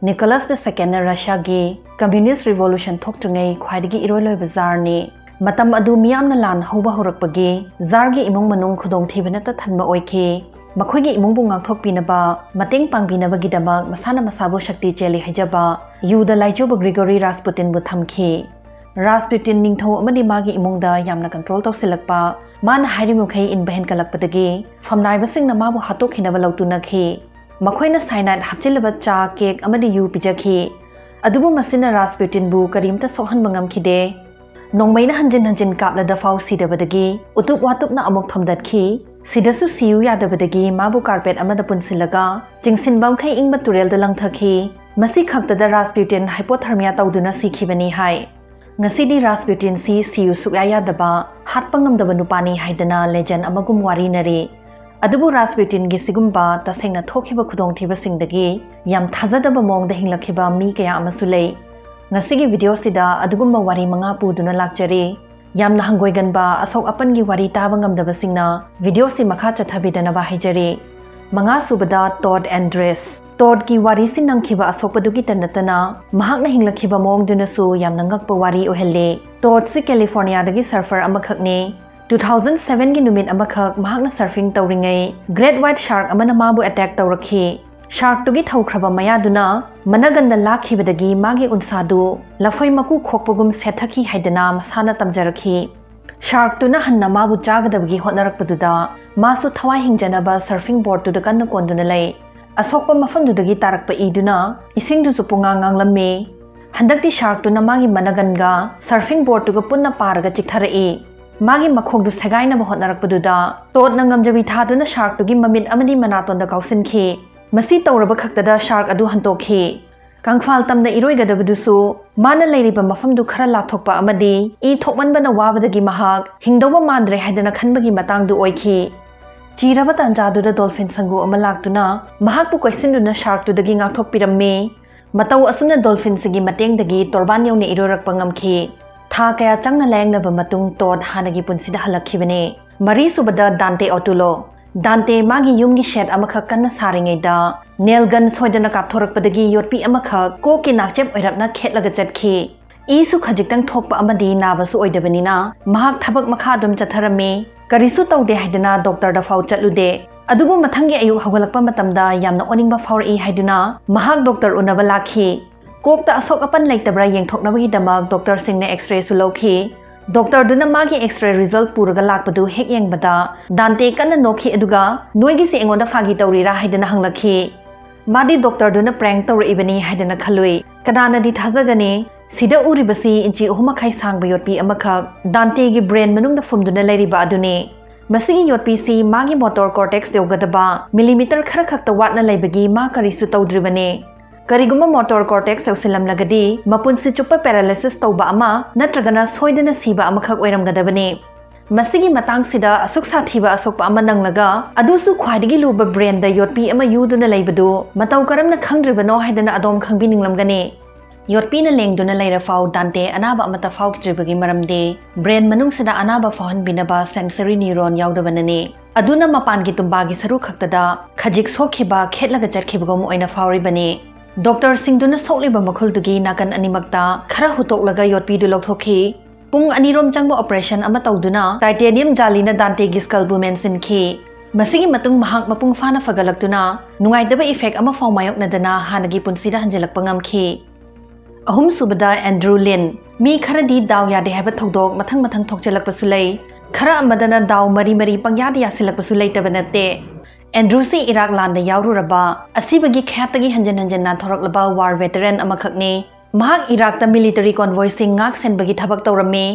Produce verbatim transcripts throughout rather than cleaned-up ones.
ꯅꯤꯀꯣꯂꯁ ꯗ ꯁꯦꯀꯦꯟꯅ ꯔꯁꯤꯌꯥꯒꯤ communist revolution ꯊꯣꯛꯇ꯭ꯔꯤꯉꯩ ꯈ꯭ꯋꯥꯏꯗꯒꯤ ꯏꯔꯣꯏ ꯂꯣꯏꯕ ꯖꯥꯔꯅꯤ꯫ ꯃꯇꯝ ꯑꯗꯨ ꯃꯤꯌꯥꯝꯅ ꯂꯥꯟ ꯍꯧꯕ ꯍꯧꯔꯛꯄꯒꯤ ꯖꯥꯔꯒꯤ ꯏꯃꯨꯡ ꯃꯅꯨꯡ ꯈꯨꯗꯣꯡꯊꯤꯕꯅ ꯇꯠꯊꯟꯕ ꯑꯣꯏꯈꯤ꯫ ꯃꯈꯣꯏꯒꯤ ꯏꯃꯨꯡꯕꯨ ꯉꯥꯛꯊꯣꯛꯄꯤꯅꯕ, ꯃꯇꯦꯡ ꯄꯥꯡꯕꯤꯅꯕꯒꯤꯗꯃꯛ ꯃꯁꯥꯅ ꯃꯁꯥꯕꯨ ꯁꯛꯇꯤ ꯆꯦꯜꯂꯤ ꯍꯥꯏꯖꯕ ꯌꯨꯗ ꯂꯥꯏꯆꯨꯕ ꯒ꯭ꯔꯤꯒꯣꯔꯤ ꯔꯥꯁꯄꯨꯇꯤꯟꯕꯨ ꯊꯝꯈꯤ꯫ ꯔꯥꯁꯄꯨꯇꯤꯟ ꯅꯤꯡꯊꯧ ꯑꯃꯗꯤ ꯃꯥꯒꯤ ꯏꯃꯨꯡꯗ ꯌꯥꯝꯅ ꯀꯟꯇ꯭ꯔꯣꯜ ꯇꯧꯁꯤꯜꯂꯛꯄ, ꯃꯥꯅ ꯍꯥꯏꯔꯤꯕ ꯃꯈꯩ ꯏꯟꯕ ꯍꯦꯟꯒꯠꯂꯛꯄꯗꯒꯤ ꯐꯝꯅꯥꯏꯕꯁꯤꯡꯅ ꯃꯥꯕꯨ ꯍꯥꯠꯇꯣꯛꯈꯤꯅꯕ ꯂꯧꯇꯨꯅꯈꯤ꯫ ꯃꯈꯣꯏꯅ ꯁꯥꯏꯅꯥꯏꯗ ꯍꯥꯞꯆꯤꯜꯂꯕ ꯆꯥ, ꯀꯦꯛ ꯑꯃꯗꯤ ꯌꯨ ꯄꯤꯖꯈꯤ꯫ ꯑꯗꯨꯕꯨ ꯃꯁꯤꯅ ꯔꯥꯁꯄꯨꯇꯤꯟꯕꯨ ꯀꯔꯤꯝꯇ ꯁꯣꯛꯍꯟꯕ ꯉꯝꯈꯤꯗꯦ꯫ ꯅꯣꯡꯃꯩꯅ ꯍꯟꯖꯤꯟ ꯍꯟꯖꯤꯟ ꯀꯥꯞꯂꯗꯐꯥꯎ ꯁꯤꯗꯕꯗꯒꯤ ꯎꯇꯨꯞ ꯋꯥꯇꯨꯞꯅ ꯑꯃꯨꯛ ꯊꯣꯝꯗꯠꯈꯤ꯫ ꯁꯤꯗꯁꯨ ꯁꯤꯌꯨ ꯌꯥꯗꯕꯗꯒꯤ ꯃꯥꯕꯨ ꯀꯥꯔꯄꯦꯠ ꯑꯃꯗ ꯄꯨꯟꯁꯤꯜꯂꯒ ꯆꯤꯡꯁꯤꯟꯕ ꯃꯈꯩ ꯏꯪꯕ ꯇꯨꯔꯦꯜꯗ ꯂꯪꯊꯈꯤ꯫ ꯃꯁꯤ ꯈꯛꯇꯗ ꯔꯥꯁꯄꯨꯇꯤꯟ ꯍꯥꯏꯄꯣꯊꯔꯃꯤꯌꯥ ꯇꯧꯗꯨꯅ ꯁꯤꯈꯤꯕꯅꯤ ꯍꯥꯏ꯫ ꯉꯁꯤꯗꯤ ꯔꯥꯁꯄꯨꯇꯤꯟꯁꯤ ꯁꯤꯌꯨ ꯁꯨꯛꯌꯥ ꯌꯥꯗꯕ, ꯍꯥꯠꯄ ꯉꯝꯗꯕ ꯅꯨꯄꯥꯅꯤ ꯍꯥꯏꯗꯅ ꯂꯦꯖꯦꯟ ꯑꯃꯒꯨꯝ ꯋꯥꯔꯤꯅꯔꯤ꯫ ꯑꯗꯨꯕꯨ ꯔꯥꯁꯄꯨꯇꯤꯟꯒꯤ ꯁꯤꯒꯨꯝꯕ ꯇꯁꯦꯡꯅ ꯊꯣꯛꯈꯤꯕ ꯈꯨꯗꯣꯡꯊꯤꯕꯁꯤꯡꯗꯒꯤ ꯌꯥꯝ ꯊꯥꯖꯗꯕ ꯃꯑꯣꯡꯗ ꯍꯤꯡꯂꯛꯈꯤꯕ ꯃꯤ ꯀꯌꯥ ꯑꯃꯁꯨ ꯂꯩ꯫ ꯉꯁꯤꯒꯤ ꯚꯤꯗꯤꯑꯣꯁꯤꯗ ꯑꯗꯨꯒꯨꯝꯕ ꯋꯥꯔꯤ ꯃꯉꯥ ꯄꯨꯗꯨꯅ ꯂꯥꯛꯆꯔꯤ꯫ ꯌꯥꯝꯅ ꯍꯪꯒꯣꯏꯒꯟꯕ, ꯑꯁꯣꯛ ꯑꯄꯟꯒꯤ ꯋꯥꯔꯤ ꯇꯥꯕ ꯉꯝꯗꯕꯁꯤꯡꯅ ꯚꯤꯗꯤꯑꯣꯁꯤ ꯃꯈꯥ ꯆꯠꯊꯕꯤꯗꯅꯕ ꯍꯥꯏꯖꯔꯤ꯫ ꯃꯉꯥ ꯁꯨꯕꯗ, ꯇꯣꯗ ꯑꯦꯟꯗ꯭ꯔꯤꯁ꯫ ꯇꯣꯗꯀꯤ ꯋꯥꯔꯤꯁꯤ ꯅꯪꯈꯤꯕ ꯑꯁꯣꯛꯄꯗꯨꯒꯤꯇ ꯅꯠꯇꯅ ꯃꯍꯥꯛꯅ ꯍꯤꯡꯂꯛꯈꯤꯕ ꯃꯑꯣꯡꯗꯨꯅꯁꯨ ꯌꯥꯝꯅ ꯉꯛꯄ ꯋꯥꯔꯤ ꯑꯣꯏꯍꯜꯂꯤ꯫ ꯇꯣꯗꯁꯤ ꯀꯦꯂꯤꯐꯣꯔꯅꯤꯌꯥꯗꯒꯤ ꯁꯔꯐꯔ ꯑꯃꯈꯛꯅꯤ꯫ ꯇꯨ ꯊꯥꯎꯖꯟ ꯁꯚꯦꯟꯒꯤ ꯅꯨꯃꯤꯠ ꯑꯃꯈꯛ ꯃꯍꯥꯛꯅ ꯁꯔꯐꯤꯡ ꯇꯧꯔꯤꯉꯩ ꯒ꯭ꯔꯦꯠ ꯋꯥꯏꯠ ꯁꯥꯔꯛ ꯑꯃꯅ ꯃꯥꯕꯨ ꯑꯦꯇꯦꯛ ꯇꯧꯔꯛꯈꯤ꯫ ꯁꯥꯔꯛꯇꯨꯒꯤ ꯊꯧꯈ꯭ꯔꯕ ꯃꯌꯥꯗꯨꯅ ꯃꯅꯒꯟꯗ ꯂꯥꯛꯈꯤꯕꯗꯒꯤ ꯃꯥꯒꯤ ꯎꯟꯁꯥꯗꯨ ꯂꯐꯣꯏ ꯃꯀꯨ ꯈꯣꯛꯄꯒꯨꯝ ꯁꯦꯠꯊꯈꯤ ꯍꯥꯏꯗꯅ ꯃꯁꯥꯅ ꯇꯝꯖꯔꯛꯈꯤ꯫ ꯁꯥꯔꯛꯇꯨꯅ ꯍꯟꯅ ꯃꯥꯕꯨ ꯆꯥꯒꯗꯕꯒꯤ ꯍꯣꯠꯅꯔꯛꯄꯗꯨꯗ ꯃꯥꯁꯨ ꯊꯋꯥꯏ ꯍꯤꯡꯖꯅꯕ ꯁꯔꯐꯤꯡ ꯕꯣꯔꯗꯇꯨꯗ ꯀꯟꯅ ꯀꯣꯟꯗꯨꯅ ꯂꯩ꯫ ꯑꯁꯣꯛꯄ ꯃꯐꯝꯗꯨꯗꯒꯤ ꯇꯥꯔꯛꯄ ꯏꯗꯨꯅ ꯏꯁꯤꯡꯗꯨꯁꯨ ꯄꯨꯡꯉꯥꯡ ꯉꯥꯡꯂꯝꯃꯤ꯫ ꯍꯟꯗꯛꯇꯤ ꯁꯥꯔꯛꯇꯨꯅ ꯃꯥꯒꯤ ꯃꯅꯒꯟꯒ ꯁꯔꯐꯤꯡ ꯕꯣꯔꯗꯇꯨꯒ ꯄꯨꯟꯅ ꯄꯥꯔꯒ ꯆꯤꯛꯊꯔꯛꯏ꯫ ꯃꯥꯒꯤ ꯃꯈꯣꯡꯗꯨ ꯁꯦꯒꯥꯏꯅꯕ ꯍꯣꯠꯅꯔꯛꯄꯗꯨꯗ ꯇꯣꯗꯅ ꯉꯝꯖꯕꯤ ꯊꯥꯗꯨꯅ ꯁꯥꯔꯛꯇꯨꯒꯤ ꯃꯃꯤꯠ ꯑꯃꯗꯤ ꯃꯅꯥꯇꯣꯟꯗ ꯀꯥꯎꯁꯤꯟꯈꯤ꯫ ꯃꯁꯤ ꯇꯧꯔꯕ ꯈꯛꯇꯗ ꯁꯥꯔꯛ ꯑꯗꯨ ꯍꯟꯇꯣꯛꯈꯤ꯫ ꯀꯪꯐꯥꯜ ꯇꯝꯅ ꯏꯔꯣꯏꯒꯗꯕꯗꯨꯁꯨ ꯃꯥꯅ ꯂꯩꯔꯤꯕ ꯃꯐꯝꯗꯨ ꯈꯔ ꯂꯥꯞꯊꯣꯛꯄ ꯑꯃꯗꯤ ꯏ ꯊꯣꯛꯃꯟꯕꯅ ꯋꯥꯕꯗꯒꯤ ꯃꯍꯥꯛ ꯍꯤꯡꯗꯧꯕ ꯃꯥꯟꯗ꯭ꯔꯦ ꯍꯥꯏꯗꯅ ꯈꯟꯕꯒꯤ ꯃꯇꯥꯡꯗꯨ ꯑꯣꯏꯈꯤ꯫ ꯆꯤꯔꯕ ꯇꯥꯟꯖꯥꯗꯨꯗ ꯗꯣꯜꯐꯤꯟ ꯁꯪꯒꯨ ꯑꯃ ꯂꯥꯛꯇꯨꯅ ꯃꯍꯥꯛꯄꯨ ꯀꯣꯏꯁꯤꯟꯗꯨꯅ ꯁꯥꯔꯛꯇꯨꯗꯒꯤ ꯉꯥꯛꯊꯣꯛꯄꯤꯔꯝꯃꯤ꯫ ꯃꯇꯧ ꯑꯁꯨꯝꯅ ꯗꯣꯜꯐꯤꯟꯁꯤꯡꯒꯤ ꯃꯇꯦꯡꯗꯒꯤ ꯇꯣꯔꯕꯥꯟ ꯌꯧꯅ ꯏꯔꯣꯏꯔꯛꯄ ꯉꯝꯈꯤ꯫ ꯊꯥ ꯀꯌꯥ ꯆꯪꯅ ꯂꯥꯌꯦꯡꯂꯕ ꯃꯇꯨꯡ ꯇꯣꯗ ꯍꯥꯟꯅꯒꯤ ꯄꯨꯟꯁꯤꯗ ꯍꯜꯂꯛꯈꯤꯕꯅꯤ꯫ ꯃꯔꯤꯁꯨꯕꯗ, ꯗꯥꯟꯇꯦ ꯑꯣꯇꯨꯂꯣ꯫ ꯗꯥꯟꯇꯦ ꯃꯥꯒꯤ ꯌꯨꯝꯒꯤ ꯁꯦꯠ ꯑꯃꯈꯛ ꯀꯟꯅ ꯁꯥꯔꯤꯉꯩꯗ ꯅꯦꯜꯒꯟ ꯁꯣꯏꯗꯅ ꯀꯥꯞꯊꯣꯔꯛꯄꯗꯒꯤ ꯌꯣꯠꯄꯤ ꯑꯃꯈꯛ ꯀꯣꯛꯀꯤ ꯅꯥꯛꯆꯦꯞ ꯑꯣꯏꯔꯞꯅ ꯈꯦꯠꯂꯒ ꯆꯠꯈꯤ꯫ ꯏꯁꯨ ꯈꯖꯤꯛꯇꯪ ꯊꯣꯛꯄ ꯑꯃꯗꯤ ꯅꯥꯕꯁꯨ ꯑꯣꯏꯗꯕꯅꯤꯅ ꯃꯍꯥꯛ ꯊꯕꯛ ꯃꯈꯥ ꯑꯗꯨꯝ ꯆꯠꯊꯔꯝꯃꯤ꯫ ꯀꯔꯤꯁꯨ ꯇꯧꯗꯦ ꯍꯥꯏꯗꯨꯅ ꯗꯣꯛꯇꯔꯗ ꯐꯥꯎ ꯆꯠꯂꯨꯗꯦ꯫ ꯑꯗꯨꯕꯨ ꯃꯊꯪꯒꯤ ꯑꯌꯨꯛ ꯍꯧꯒꯠꯂꯛꯄ ꯃꯇꯝꯗ ꯌꯥꯝꯅ ꯑꯣꯅꯤꯡꯕ ꯐꯥꯎꯔꯛꯏ ꯍꯥꯏꯗꯨꯅ ꯃꯍꯥꯛ ꯗꯣꯛꯇꯔ ꯎꯅꯕ ꯂꯥꯛꯈꯤ꯫ ꯀꯣꯛꯇ ꯑꯁꯣꯛ ꯑꯄꯟ ꯂꯩꯇꯕ꯭ꯔꯥ ꯌꯦꯡꯊꯣꯛꯅꯕꯒꯤꯗꯃꯛ ꯗꯣꯛꯇꯔꯁꯤꯡꯅ ꯑꯦꯛꯁꯔꯦꯁꯨ ꯂꯧꯈꯤ꯫ ꯗꯣꯛꯇꯔꯗꯨꯅ ꯃꯥꯒꯤ ꯑꯦꯛꯁꯔꯦ ꯔꯤꯖꯜꯠ ꯄꯨꯔꯒ ꯂꯥꯛꯄꯗꯨ ꯍꯦꯛ ꯌꯦꯡꯕꯗ ꯗꯥꯟꯇꯦ ꯀꯟꯅ ꯅꯣꯛꯈꯤ, ꯑꯗꯨꯒ "ꯅꯣꯏꯒꯤꯁꯤ ꯑꯩꯉꯣꯟꯗ ꯐꯥꯒꯤ ꯇꯧꯔꯤꯔꯥ?" ꯍꯥꯏꯗꯅ ꯍꯪꯂꯛꯈꯤ꯫ ꯃꯥꯗꯤ ꯗꯣꯛꯇꯔꯗꯨꯅ ꯄ꯭ꯔꯦꯡ ꯇꯧꯔꯛꯏꯕꯅꯤ ꯍꯥꯏꯗꯅ ꯈꯜꯂꯨꯏ꯫ ꯀꯅꯥꯅꯗꯤ ꯊꯥꯖꯒꯅꯤ? ꯁꯤꯗ ꯎꯔꯤꯕꯁꯤ ꯏꯟꯆꯤ ꯑꯍꯨꯝ ꯃꯈꯥꯏ ꯁꯥꯡꯕ ꯌꯣꯠꯄꯤ ꯑꯃꯈꯛ ꯗꯥꯟꯇꯦꯒꯤ ꯕ꯭ꯔꯦꯟ ꯃꯅꯨꯡꯗ ꯐꯨꯝꯗꯨꯅ ꯂꯩꯔꯤꯕ ꯑꯗꯨꯅꯤ꯫ ꯃꯁꯤꯒꯤ ꯌꯣꯠꯄꯤꯁꯤ ꯃꯥꯒꯤ ꯃꯣꯇꯣꯔ ꯀꯣꯔꯇꯦꯛꯁ ꯌꯧꯒꯗꯕ ꯃꯤꯂꯤꯃꯤꯇꯔ ꯈꯔ ꯈꯛꯇ ꯋꯥꯠꯅ ꯂꯩꯕꯒꯤ ꯃꯥ ꯀꯔꯤꯁꯨ ꯇꯧꯗ꯭ꯔꯤꯕꯅꯤ꯫ ꯀꯔꯤꯒꯨꯝꯕ ꯃꯣꯇꯣꯔ ꯀꯣꯔꯇꯦꯛꯁ ꯌꯧꯁꯤꯜꯂꯝꯂꯒꯗꯤ ꯃꯄꯨꯟꯁꯤ ꯆꯨꯞꯄ ꯄꯦꯔꯥꯂꯥꯏꯁꯤꯁ ꯇꯧꯕ ꯑꯃ ꯅꯠꯇ꯭ꯔꯒꯅ ꯁꯣꯏꯗꯅ ꯁꯤꯕ ꯑꯃꯈꯛ ꯑꯣꯏꯔꯝꯒꯗꯕꯅꯤ꯫ ꯃꯁꯤꯒꯤ ꯃꯇꯥꯡꯁꯤꯗ ꯑꯁꯨꯛ ꯁꯥꯊꯤꯕ ꯑꯁꯣꯛꯄ ꯑꯃ ꯅꯪꯂꯒ, ꯑꯗꯨꯁꯨ ꯈ꯭ꯋꯥꯏꯗꯒꯤ ꯂꯨꯕ ꯕ꯭ꯔꯦꯟꯗ ꯌꯣꯠꯄꯤ ꯑꯃ ꯌꯨꯗꯨꯅ ꯂꯩꯕꯗꯨ ꯃꯇꯧ ꯀꯔꯝꯅ ꯈꯪꯗ꯭ꯔꯤꯕꯅꯣ ꯍꯥꯏꯗꯅ ꯑꯗꯣꯝ ꯈꯪꯕꯤꯅꯤꯡꯂꯝꯒꯅꯤ꯫ ꯌꯣꯠꯄꯤꯅ ꯂꯦꯡꯗꯨꯅ ꯂꯩꯔꯐꯥꯎ ꯗꯥꯟꯇꯦ ꯑꯅꯥꯕ ꯑꯃꯠꯇ ꯐꯥꯎꯈꯤꯗ꯭ꯔꯤꯕꯒꯤ ꯃꯔꯝꯗꯤ ꯕ꯭ꯔꯦꯟ ꯃꯅꯨꯡꯁꯤꯗ ꯑꯅꯥꯕ ꯐꯥꯎꯍꯟꯕꯤꯅꯕ ꯁꯦꯟꯁꯔꯤ ꯅ꯭ꯌꯨꯔꯣꯟ ꯌꯥꯎꯗꯕꯅꯅꯤ꯫ ꯑꯗꯨꯅ ꯃꯄꯥꯟꯒꯤ ꯇꯨꯝꯕꯥꯒꯤ ꯁꯔꯨꯛ ꯈꯛꯇꯗ ꯈꯖꯤꯛ ꯁꯣꯛꯈꯤꯕ, ꯈꯦꯠꯂꯒ ꯆꯠꯈꯤꯕꯒꯨꯝ ꯑꯣꯏꯅ ꯐꯥꯎꯔꯤꯕꯅꯤ꯫ ꯗꯣꯛꯇꯔꯁꯤꯡꯗꯨꯅ ꯁꯣꯛꯂꯤꯕ ꯃꯈꯨꯜꯗꯨꯒꯤ ꯅꯥꯀꯟ ꯑꯅꯤꯃꯛꯇ ꯈꯔ ꯍꯨꯠꯇꯣꯛꯂꯒ ꯌꯣꯠꯄꯤꯗꯨ ꯂꯧꯊꯣꯛꯈꯤ꯫ ꯄꯨꯡ ꯑꯅꯤꯔꯣꯝ ꯆꯪꯕ ꯑꯣꯄꯔꯦꯁꯟ ꯑꯃ ꯇꯧꯗꯨꯅ ꯇꯥꯏꯇꯦꯅꯤꯌꯝ ꯖꯥꯂꯤꯅ ꯗꯥꯟꯇꯦꯒꯤ ꯁ꯭ꯀꯜꯕꯨ ꯃꯦꯟꯁꯤꯟꯈꯤ꯫ ꯃꯁꯤꯒꯤ ꯃꯇꯨꯡ ꯃꯍꯥꯛ ꯃꯄꯨꯡ ꯐꯥꯅ ꯐꯒꯠꯂꯛꯇꯨꯅ ꯅꯨꯡꯉꯥꯏꯇꯕ ꯏꯐꯦꯛ ꯑꯃ ꯐꯥꯎ ꯃꯥꯌꯣꯛꯅꯗꯅ ꯍꯥꯟꯅꯒꯤ ꯄꯨꯟꯁꯤꯗ ꯍꯟꯖꯤꯜꯂꯛꯄ ꯉꯝꯈꯤ꯫ ꯑꯍꯨꯝꯁꯨꯕꯗ, ꯑꯦꯟꯗ꯭ꯔꯨ ꯂꯤꯟ꯫ ꯃꯤ ꯈꯔꯗꯤ ꯗꯥꯎ ꯌꯥꯗꯦ ꯍꯥꯏꯕ ꯊꯧꯗꯣꯛ ꯃꯊꯪ ꯃꯊꯪ ꯊꯣꯛꯆꯜꯂꯛꯄꯁꯨ ꯂꯩ꯫ ꯈꯔ ꯑꯃꯗꯅ ꯗꯥꯎ ꯃꯔꯤ ꯃꯔꯤ ꯄꯪꯌꯥꯗ ꯌꯥꯁꯤꯜꯂꯛꯄꯁꯨ ꯂꯩꯇꯕ ꯅꯠꯇꯦ꯫ ꯑꯦꯟꯗ꯭ꯔꯨꯁꯤ ꯏꯔꯥꯛ ꯂꯥꯟꯗ ꯌꯥꯎꯔꯨꯔꯕ, ꯑꯁꯤꯕꯒꯤ ꯈꯌꯥꯠꯇꯒꯤ ꯍꯟꯖꯤꯟ ꯍꯟꯖꯤꯟ ꯅꯥꯟꯊꯣꯔꯛꯂꯕ ꯋꯥꯔ ꯚꯦꯇꯔꯟ ꯑꯃꯈꯛꯅꯤ꯫ ꯃꯍꯥꯛ ꯏꯔꯥꯛꯇ ꯃꯤꯂꯤꯇꯔꯤ ꯀꯣꯟꯚꯣꯏꯁꯤꯡ ꯉꯥꯛ ꯁꯦꯟꯕꯒꯤ ꯊꯕꯛ ꯇꯧꯔꯝꯃꯤ꯫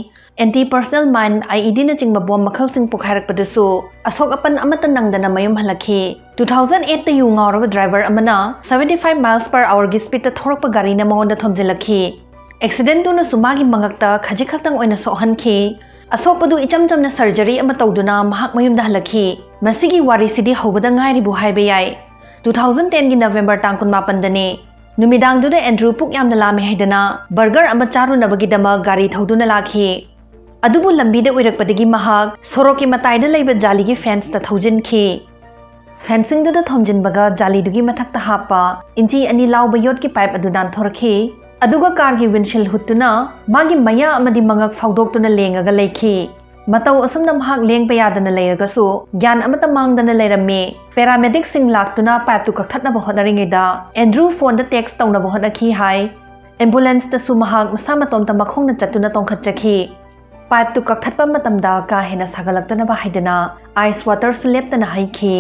ꯑꯦꯟꯇꯤ ꯄꯔꯁꯅꯦꯜ ꯃꯥꯏꯟ, ꯑꯥꯏꯏꯗꯤꯅꯆꯤꯡꯕ ꯕꯣꯝ ꯃꯈꯜꯁꯤꯡ ꯄꯣꯈꯥꯏꯔꯛꯄꯗꯁꯨ ꯑꯁꯣꯛ ꯑꯄꯟ ꯑꯃꯠꯇ ꯅꯪꯗꯅ ꯃꯌꯨꯝ ꯍꯜꯂꯛꯈꯤ꯫ Two thousand eight ꯇ ꯌꯨ ꯉꯥꯎꯔꯕ ꯗ꯭ꯔꯥꯏꯚꯔ ꯑꯃꯅ seventy five miles per hour ꯒꯤ ꯁ꯭ꯄꯤꯗꯇ ꯊꯧꯔꯛꯄ ꯒꯥꯔꯤꯅ ꯃꯉꯣꯟꯗ ꯊꯣꯝꯖꯤꯜꯂꯛꯈꯤ꯫ ꯑꯦꯛꯁꯤꯗꯦꯟꯇꯨꯅꯁꯨ ꯃꯥꯒꯤ ꯃꯉꯛꯇ ꯈꯖꯤꯛ ꯈꯛꯇꯪ ꯑꯣꯏꯅ ꯁꯣꯛꯍꯟꯈꯤ꯫ ꯑꯁꯣꯛꯄꯗꯨ ꯏꯆꯝ ꯆꯝꯅ ꯁꯔꯖꯔꯤ ꯑꯃ ꯇꯧꯗꯨꯅ ꯃꯍꯥꯛ ꯃꯌꯨꯝꯗ ꯍꯜꯂꯛꯈꯤ꯫ ꯃꯁꯤꯒꯤ ꯋꯥꯔꯤꯁꯤꯗꯤ ꯍꯧꯕꯗ ꯉꯥꯏꯔꯤꯕꯨ ꯍꯥꯏꯕ ꯌꯥꯏ꯫ Two thousand ten ꯒꯤ ꯅꯕꯦꯝꯕꯔ ꯇꯥꯡ ꯀꯨꯟꯃꯥꯄꯟꯗꯅꯤ꯫ ꯅꯨꯃꯤꯗꯥꯡꯗꯨꯗ ꯑꯦꯟꯗ꯭ꯔꯨ ꯄꯨꯛ ꯌꯥꯝꯅ ꯂꯥꯝꯃꯦ ꯍꯥꯏꯗꯅ ꯕꯔꯒꯔ ꯑꯃ ꯆꯥꯔꯨꯅꯕꯒꯤꯗꯃꯛ ꯒꯥꯔꯤ ꯊꯧꯗꯨꯅ ꯂꯥꯛꯈꯤ꯫ ꯑꯗꯨꯕꯨ ꯂꯝꯕꯤꯗ ꯎꯔꯛꯄꯗꯒꯤ ꯃꯍꯥꯛ ꯁꯣꯔꯣꯛꯀꯤ ꯃꯇꯥꯏꯗ ꯂꯩꯕ ꯖꯥꯂꯤꯒꯤ ꯐꯦꯟꯁꯇ ꯊꯧꯖꯤꯟꯈꯤ꯫ ꯐꯦꯟꯁꯤꯡꯗꯨꯗ ꯊꯣꯝꯖꯤꯟꯕꯒ ꯖꯥꯂꯤꯗꯨꯒꯤ ꯃꯊꯛꯇ ꯍꯥꯞꯄ ꯏꯟꯆꯤ ꯑꯅꯤ ꯂꯥꯎꯕ ꯌꯣꯠꯀꯤ ꯄꯥꯏꯞ ꯑꯗꯨ ꯅꯥꯟꯊꯣꯔꯛꯈꯤ꯫ ꯑꯗꯨꯒ ꯀꯥꯔꯒꯤ ꯋꯤꯟꯁꯤꯜ ꯍꯨꯠꯇꯨꯅ ꯃꯥꯒꯤ ꯃꯌꯥ ꯑꯃꯗꯤ ꯃꯉꯛ ꯐꯥꯎꯗꯣꯛꯇꯨꯅ ꯂꯦꯡꯉꯒ ꯂꯩꯈꯤ꯫ ꯃꯇꯧ ꯑꯁꯨꯝꯅ ꯃꯍꯥꯛ ꯂꯦꯡꯕ ꯌꯥꯗꯅ ꯂꯩꯔꯒꯁꯨ ꯒ꯭ꯌꯥꯟ ꯑꯃꯠꯇ ꯃꯥꯡꯗꯅ ꯂꯩꯔꯝꯃꯤ꯫ ꯄꯦꯔꯥꯃꯦꯗꯤꯛꯁꯤꯡ ꯂꯥꯛꯇꯨꯅ ꯄꯥꯏꯞꯇꯨ ꯀꯛꯊꯠꯅꯕ ꯍꯣꯠꯅꯔꯤꯉꯩꯗ ꯑꯦꯟꯗ꯭ꯔꯨ ꯐꯣꯟꯗ ꯇꯦꯛꯁ ꯇꯧꯅꯕ ꯍꯣꯠꯅꯈꯤ ꯍꯥꯏ꯫ ꯑꯦꯝꯕꯨꯂꯦꯟꯁꯇꯁꯨ ꯃꯍꯥꯛ ꯃꯁꯥ ꯃꯇꯣꯝꯇ ꯃꯈꯣꯡꯅ ꯆꯠꯇꯨꯅ ꯇꯣꯡꯈꯠꯆꯈꯤ꯫ ꯄꯥꯏꯞꯇꯨ ꯀꯛꯊꯠꯄ ꯃꯇꯝꯗ ꯀꯥ ꯍꯦꯟꯅ ꯁꯥꯒꯠꯂꯛꯇꯅꯕ ꯍꯥꯏꯗꯅ ꯑꯥꯏꯁ ꯋꯥꯇꯔꯁꯨ ꯂꯦꯞꯇꯅ ꯍꯩꯈꯤ꯫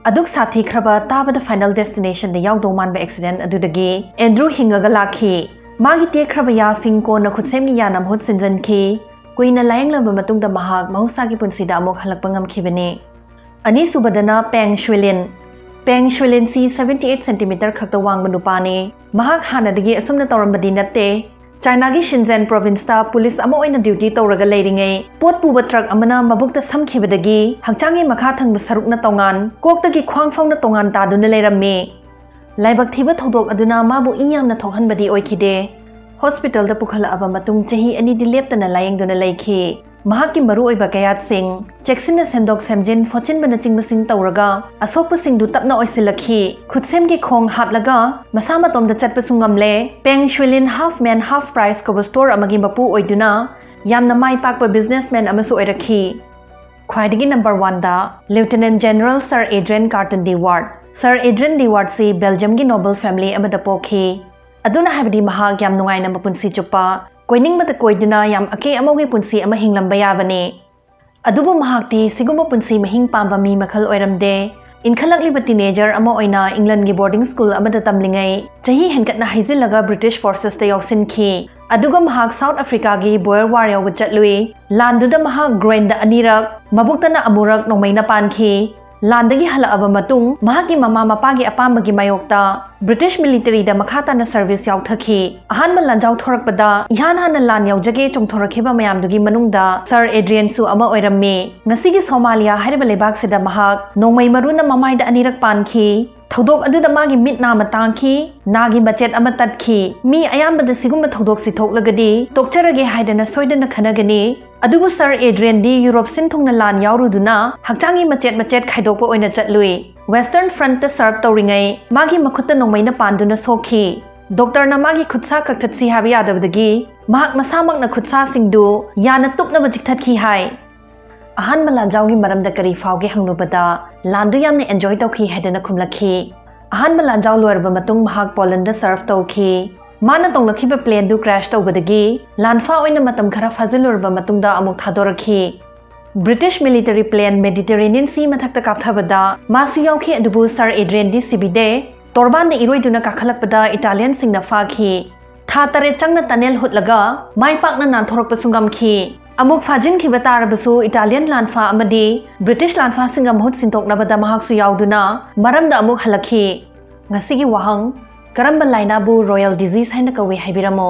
ꯑꯗꯨꯛ ꯁꯥꯊꯤꯈ꯭ꯔꯕ ꯇꯥꯕꯗ ꯐꯥꯏꯅꯦꯜ ꯗꯦꯁꯇꯤꯅꯦꯁꯟꯗ ꯌꯥꯎꯗꯧ ꯃꯥꯟꯕ ꯑꯦꯛꯁꯤꯗꯦꯟ ꯑꯗꯨꯗꯒꯤ ꯑꯦꯟꯗ꯭ꯔꯨ ꯍꯤꯡꯉꯒ ꯂꯥꯛꯈꯤ꯫ ꯃꯥꯒꯤ ꯇꯦꯛꯈ꯭ꯔꯕ ꯌꯥꯁꯤꯡ ꯀꯣꯟꯅ ꯈꯨꯠꯁꯦꯝꯒꯤ ꯌꯥꯅ ꯃꯍꯨꯠ ꯁꯤꯟꯖꯟꯈꯤ꯫ ꯀꯨꯏꯅ ꯂꯥꯌꯦꯡꯂꯕ ꯃꯇꯨꯡꯗ ꯃꯍꯥꯛ ꯃꯍꯧꯁꯥꯒꯤ ꯄꯨꯟꯁꯤꯗ ꯑꯃꯨꯛ ꯍꯜꯂꯛꯄ ꯉꯝꯈꯤꯕꯅꯤ꯫ ꯑꯅꯤꯁꯨꯕꯗꯅ ꯄꯦꯡ ꯁ꯭ꯋꯤꯂꯤꯟ꯫ ꯄꯦꯡ ꯁ꯭ꯋꯤꯂꯤꯟꯁꯤ seventy eight centimeter ꯈꯛꯇ ꯋꯥꯡꯕ ꯅꯨꯄꯥꯅꯤ꯫ ꯃꯍꯥꯛ ꯍꯥꯟꯅꯗꯒꯤ ꯑꯁꯨꯝꯅ ꯇꯧꯔꯝꯕꯗꯤ ꯅꯠꯇꯦ꯫ ꯆꯥꯏꯅꯥꯒꯤ ꯁꯤꯟꯖꯦꯟ ꯄ꯭ꯔꯣꯚꯤꯟꯁꯇ ꯄꯨꯂꯤꯁ ꯑꯃ ꯑꯣꯏꯅ ꯗ꯭ꯌꯨꯇꯤ ꯇꯧꯔꯒ ꯂꯩꯔꯤꯉꯩ ꯄꯣꯠ ꯄꯨꯕ ꯇ꯭ꯔꯛ ꯑꯃꯅ ꯃꯕꯨꯛꯇ ꯁꯝꯈꯤꯕꯗꯒꯤ ꯍꯛꯆꯥꯡꯒꯤ ꯃꯈꯥ ꯊꯪꯕ ꯁꯔꯨꯛꯅ ꯇꯣꯉꯥꯟ, ꯀꯣꯛꯇꯒꯤ ꯈ꯭ꯋꯥꯡ ꯐꯥꯎꯅ ꯇꯣꯉꯥꯟ ꯇꯥꯗꯨꯅ ꯂꯩꯔꯝꯃꯤ꯫ ꯂꯥꯏꯕꯛ ꯊꯤꯕ ꯊꯧꯗꯣꯛ ꯑꯗꯨꯅ ꯃꯥꯕꯨ ꯏ ꯌꯥꯝꯅ ꯊꯣꯛꯍꯟꯕꯗꯤ ꯑꯣꯏꯈꯤꯗꯦ꯫ ꯍꯣꯁꯄꯤꯇꯥꯜꯗ ꯄꯨꯈꯠꯂꯛꯑꯕ ꯃꯇꯨꯡ ꯆꯍꯤ ꯑꯅꯤꯗꯤ ꯂꯦꯞꯇꯅ ꯂꯥꯌꯦꯡꯗꯨꯅ ꯂꯩꯈꯤ꯫ ꯃꯍꯥꯛꯀꯤ ꯃꯔꯨꯑꯣꯏꯕ ꯀꯌꯥꯠꯁꯤꯡ, ꯆꯦꯛꯁꯤꯟꯅ ꯁꯦꯝꯗꯣꯛ ꯁꯦꯝꯖꯤꯟ, ꯐꯣꯠꯆꯤꯟꯕꯅꯆꯤꯡꯕꯁꯤꯡ ꯇꯧꯔꯒ ꯑꯁꯣꯛꯄꯁꯤꯡꯗꯨ ꯇꯞꯅ ꯑꯣꯏꯁꯤꯜꯂꯛꯈꯤ꯫ ꯈꯨꯠꯁꯦꯝꯒꯤ ꯈꯣꯡ ꯍꯥꯞꯂꯒ ꯃꯁꯥ ꯃꯇꯣꯝꯗ ꯆꯠꯄꯁꯨ ꯉꯝꯂꯦ꯫ ꯄꯦꯡ ꯁ꯭ꯋꯤꯂꯤꯟ Half Man Half Price ꯀꯧꯕ ꯁ꯭ꯇꯣꯔ ꯑꯃꯒꯤ ꯃꯄꯨ ꯑꯣꯏꯗꯨꯅ ꯌꯥꯝꯅ ꯃꯥꯏ ꯄꯥꯛꯄ ꯕꯤꯖꯤꯅꯦꯁꯃꯦꯟ ꯑꯃꯁꯨ ꯑꯣꯏꯔꯛꯈꯤ꯫ ꯈ꯭ꯋꯥꯏꯗꯒꯤ ꯅꯝꯕꯔ ꯋꯥꯟꯗ Lieutenant General Sir Adrian Carton de Ward꯫ Sir Adrian de Wardꯁꯤ ꯕꯦꯜꯖꯤꯌꯝꯒꯤ ꯅꯣꯕꯜ ꯐꯦꯃꯤꯂꯤ ꯑꯃꯗ ꯄꯣꯛꯈꯤ꯫ ꯑꯗꯨꯅ ꯍꯥꯏꯕꯗꯤ ꯃꯍꯥꯛ ꯌꯥꯝ ꯅꯨꯡꯉꯥꯏꯅ ꯃꯄꯨꯟꯁꯤ ꯆꯨꯞꯄ ꯀꯣꯏꯅꯤꯡꯕꯗ ꯀꯣꯏꯗꯨꯅ ꯌꯥꯝ ꯑꯀꯦ ꯑꯃꯧꯒꯤ ꯄꯨꯟꯁꯤ ꯑꯃ ꯍꯤꯡꯂꯝꯕ ꯌꯥꯕꯅꯤ꯫ ꯑꯗꯨꯕꯨ ꯃꯍꯥꯛꯇꯤ ꯁꯤꯒꯨꯝꯕ ꯄꯨꯟꯁꯤ ꯃꯍꯤꯡ ꯄꯥꯝꯕ ꯃꯤ ꯃꯈꯜ ꯑꯣꯏꯔꯝꯗꯦ꯫ ꯏꯟꯈꯠꯂꯛꯂꯤꯕ ꯇꯤꯅꯦꯖꯔ ꯑꯃ ꯑꯣꯏꯅ ꯏꯪꯂꯟꯒꯤ ꯕꯣꯔꯗꯤꯡ ꯁ꯭ꯀꯨꯜ ꯑꯃꯗ ꯇꯝꯂꯤꯉꯩ ꯆꯍꯤ ꯍꯦꯟꯒꯠꯅ ꯍꯩꯖꯤꯜꯂꯒ ꯕ꯭ꯔꯤꯇꯤꯁ ꯐꯣꯔꯁꯦꯁꯇ ꯌꯥꯎꯁꯤꯟꯈꯤ꯫ ꯑꯗꯨꯒ ꯃꯍꯥꯛ ꯁꯥꯎꯠ ꯑꯐ꯭ꯔꯤꯀꯥꯒꯤ ꯕꯣꯌꯔ ꯋꯥꯔ ꯌꯥꯎꯕ ꯆꯠꯂꯨꯏ꯫ ꯂꯥꯟꯗꯨꯗ ꯃꯍꯥꯛ ꯒ꯭ꯔꯦꯟꯗ ꯑꯅꯤꯔꯛ, ꯃꯕꯨꯛꯇꯅ ꯑꯃꯨꯔꯛ ꯅꯣꯡꯃꯩꯅ ꯄꯥꯟꯈꯤ꯫ ꯂꯥꯟꯗꯒꯤ ꯍꯜꯂꯛꯑꯕ ꯃꯇꯨꯡ ꯃꯍꯥꯛꯀꯤ ꯃꯃꯥ ꯃꯄꯥꯒꯤ ꯑꯄꯥꯝꯕꯒꯤ ꯃꯥꯌꯣꯛꯇ ꯕ꯭ꯔꯤꯇꯤꯁ ꯃꯤꯂꯤꯇꯔꯤꯗ ꯃꯈꯥ ꯇꯥꯅ ꯁꯔꯚꯤꯁ ꯌꯥꯎꯊꯈꯤ꯫ ꯑꯍꯥꯟꯕ ꯂꯥꯟꯖꯥꯎ ꯊꯣꯔꯛꯄꯗ ꯏꯍꯥꯟ ꯍꯥꯟꯅ ꯂꯥꯟ ꯌꯥꯎꯖꯒꯦ ꯆꯣꯡꯊꯣꯔꯛꯈꯤꯕ ꯃꯌꯥꯝꯗꯨꯒꯤ ꯃꯅꯨꯡꯗ ꯁꯔ ꯑꯦꯗ꯭ꯔꯤꯌꯟꯁꯨ ꯑꯃ ꯑꯣꯏꯔꯝꯃꯤ꯫ ꯉꯁꯤꯒꯤ ꯁꯣꯃꯥꯂꯤꯌꯥ ꯍꯥꯏꯔꯤꯕ ꯂꯩꯕꯥꯛꯁꯤꯗ ꯃꯍꯥꯛ ꯅꯣꯡꯃꯩ ꯃꯔꯨꯅ ꯃꯃꯥꯏꯗ ꯑꯅꯤꯔꯛ ꯄꯥꯟꯈꯤ꯫ ꯊꯧꯗꯣꯛ ꯑꯗꯨꯗ ꯃꯥꯒꯤ ꯃꯤꯠ ꯅꯥꯝꯃ ꯇꯥꯡꯈꯤ, ꯅꯥꯒꯤ ꯃꯆꯦꯠ ꯑꯃ ꯇꯠꯈꯤ꯫ ꯃꯤ ꯑꯌꯥꯝꯕꯗ ꯁꯤꯒꯨꯝꯕ ꯊꯧꯗꯣꯛꯁꯤ ꯊꯣꯛꯂꯒꯗꯤ ꯇꯣꯛꯆꯔꯒꯦ ꯍꯥꯏꯗꯅ ꯁꯣꯏꯗꯅ ꯈꯟꯅꯒꯅꯤ꯫ ꯑꯗꯨꯕꯨ ꯁꯔ ꯑꯦꯗ꯭ꯔꯤꯌꯟꯗꯤ ꯌꯨꯔꯣꯞ ꯁꯤꯟ ꯊꯨꯡꯅ ꯂꯥꯟ ꯌꯥꯎꯔꯨꯗꯨꯅ ꯍꯛꯆꯥꯡꯒꯤ ꯃꯆꯦꯠ ꯃꯆꯦꯠ ꯈꯥꯏꯗꯣꯛꯄ ꯑꯣꯏꯅ ꯆꯠꯂꯨꯏ꯫ ꯋꯦꯁꯇꯔꯟ ꯐ꯭ꯔꯟꯠꯇ ꯁꯔꯚ ꯇꯧꯔꯤꯉꯩ ꯃꯥꯒꯤ ꯃꯈꯨꯠꯇ ꯅꯣꯡꯃꯩꯅ ꯄꯥꯟꯗꯨꯅ ꯁꯣꯛꯈꯤ꯫ ꯗꯣꯛꯇꯔꯅ ꯃꯥꯒꯤ ꯈꯨꯠꯁꯥ ꯀꯛꯊꯠꯁꯤ ꯍꯥꯏꯕ ꯌꯥꯗꯕꯗꯒꯤ ꯃꯍꯥꯛ ꯃꯁꯥꯃꯛꯅ ꯈꯨꯠꯁꯥꯁꯤꯡꯗꯨ ꯌꯥꯅ ꯇꯨꯞꯅꯕ ꯆꯤꯛꯊꯠꯈꯤ ꯍꯥꯏ꯫ ꯑꯍꯥꯟꯕ ꯂꯥꯟꯖꯥꯎꯒꯤ ꯃꯔꯝꯗ ꯀꯔꯤ ꯐꯥꯎꯒꯦ ꯍꯪꯂꯨꯕꯗ, ꯂꯥꯟꯗꯨ ꯌꯥꯝꯅ ꯑꯦꯟꯖꯣꯏ ꯇꯧꯈꯤ ꯍꯥꯏꯗꯨꯅ ꯈꯨꯝꯂꯛꯈꯤ꯫ ꯑꯍꯥꯟꯕ ꯂꯥꯟꯖꯥꯎ ꯂꯣꯏꯔꯕ ꯃꯇꯨꯡ ꯃꯍꯥꯛ ꯄꯣꯂꯟꯗ ꯁꯔꯚ ꯇꯧꯈꯤ꯫ ꯃꯥꯅ ꯇꯣꯡꯂꯛꯈꯤꯕ ꯄ꯭ꯂꯦꯟꯗꯨ ꯀ꯭ꯔꯦꯁ ꯇꯧꯕꯗꯒꯤ ꯂꯥꯟꯐꯥ ꯑꯣꯏꯅ ꯃꯇꯝ ꯈꯔ ꯐꯥꯖꯤꯜꯂꯨꯔꯕ ꯃꯇꯨꯡꯗ ꯑꯃꯨꯛ ꯊꯥꯗꯣꯔꯛꯈꯤ꯫ ꯕ꯭ꯔꯤꯇꯤꯁ ꯃꯤꯂꯤꯇꯔꯤ ꯄ꯭ꯂꯦꯟ ꯃꯦꯗꯤꯇꯦꯔꯦꯅꯤꯌꯟ ꯁꯤ ꯃꯊꯛꯇ ꯀꯥꯞꯊꯕꯗ ꯃꯥꯁꯨ ꯌꯥꯎꯈꯤ, ꯑꯗꯨꯕꯨ ꯁꯔ ꯑꯦꯗ꯭ꯔꯤꯌꯟꯗꯤ ꯁꯤꯕꯤꯗꯦ꯫ ꯇꯣꯔꯕꯥꯟꯗ ꯏꯔꯣꯏꯗꯨꯅ ꯀꯥꯈꯠꯂꯛꯄꯗ ꯏꯇꯥꯂꯤꯌꯟꯁꯤꯡꯅ ꯐꯥꯈꯤ꯫ ꯊꯥ ꯇꯔꯦꯠ ꯆꯪꯅ ꯇꯅꯦꯜ ꯍꯨꯠꯂꯒ ꯃꯥꯏ ꯄꯥꯛꯅ ꯅꯥꯟꯊꯣꯔꯛꯄꯁꯨ ꯉꯝꯈꯤ꯫ ꯑꯃꯨꯛ ꯐꯥꯖꯤꯟꯈꯤꯕ ꯇꯥꯔꯕꯁꯨ ꯏꯇꯥꯂꯤꯌꯟ ꯂꯥꯟꯐꯥ ꯑꯃꯗꯤ ꯕ꯭ꯔꯤꯇꯤꯁ ꯂꯥꯟꯐꯥꯁꯤꯡꯒ ꯃꯍꯨꯠ ꯁꯤꯟꯗꯣꯛꯅꯕꯗ ꯃꯍꯥꯛꯁꯨ ꯌꯥꯎꯗꯨꯅ ꯃꯔꯝꯗ ꯑꯃꯨꯛ ꯍꯜꯂꯛꯈꯤ꯫ ꯉꯁꯤꯒꯤ ꯋꯥꯍꯪ: ꯀꯔꯝꯕ ꯂꯥꯏꯅꯥꯕꯨ ꯔꯣꯌꯦꯜ ꯗꯤꯖꯤꯖ ꯍꯥꯏꯅ ꯀꯧꯏ ꯍꯥꯏꯕꯤꯔꯝꯃꯨ?